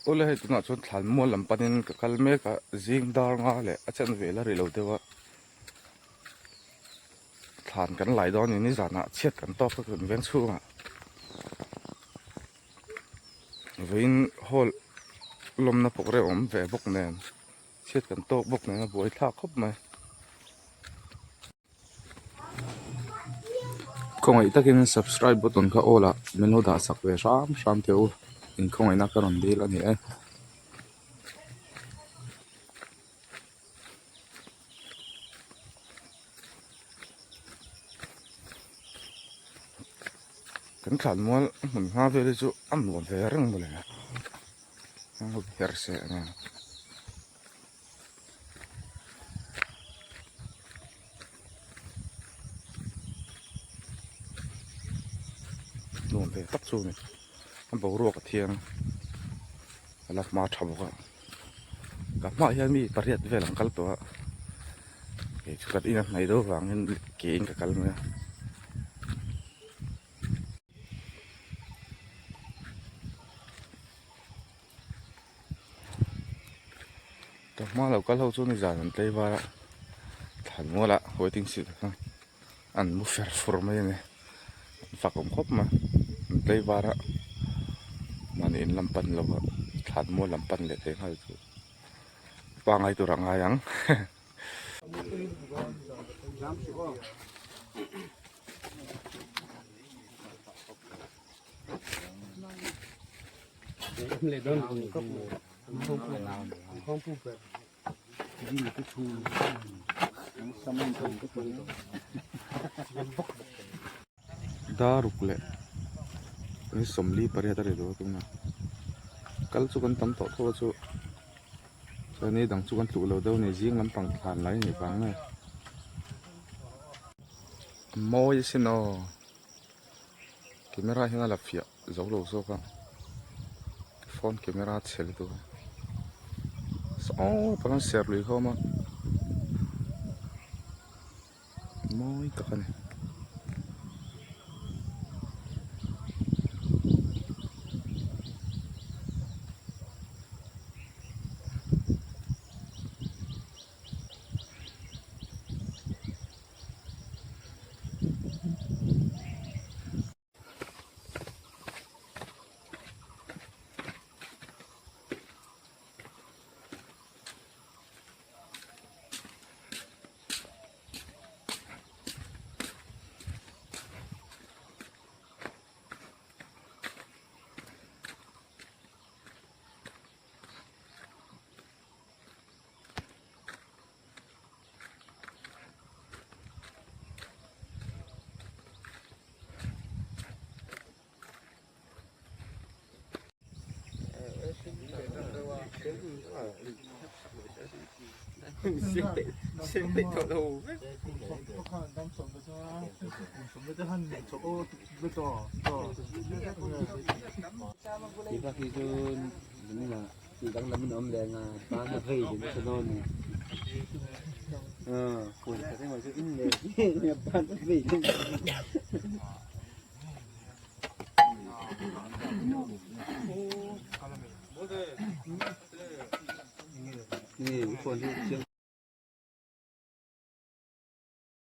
Awle hei tunah chuan thlan mual lam panin ka kal mek a zing dar nga leh a chen vel a ri lo deuh a thlan kan lai dawn a ni nizanah chhiat kan tawk a kan veng chhungah vawiin hall lawmna pawh reuh a awm ve bawk nen chhiat kan tawk bawk nen a buai thlak khawp mai. Khawngaih takin subscribe button kha all ah min lo dah sak ve hram hram teh u in khawngaihna ka rawn dil a ni e. Kan thlanmual hmun hma vel hi chu a nuam ve reng mawle her se enge. Nuam ve tak chu a ni a boruak a thiang a la hma tha bawk a ka hmaah hian mi pariat vel an kal tawh a kei chu kan in a hnaih deuh vangin ke in ka kal mai a. Ka hma lo kal ho chu nizan an tlei var a thlan mual ah waiting seat ah khan an mu fer fur mai a ni an fak awm khawp mai an tlei var a mahni in lam pan lo a thlan mual lam pan leh thei nghal chu pangai tur a ngai ang. Daruk leh ni sawmli pariat a ri duh a tunah kal chu kan tam tawh tho a chu chuan ni dang chu kan tluk lo deuh a ni zing lampang thlan lai a nih vang nge a mawi asin aw. Camera hian a la fiah zo lo zawk a phone camera chhe lutuk a saw tak an ser lui khawm a mawi tak a ni.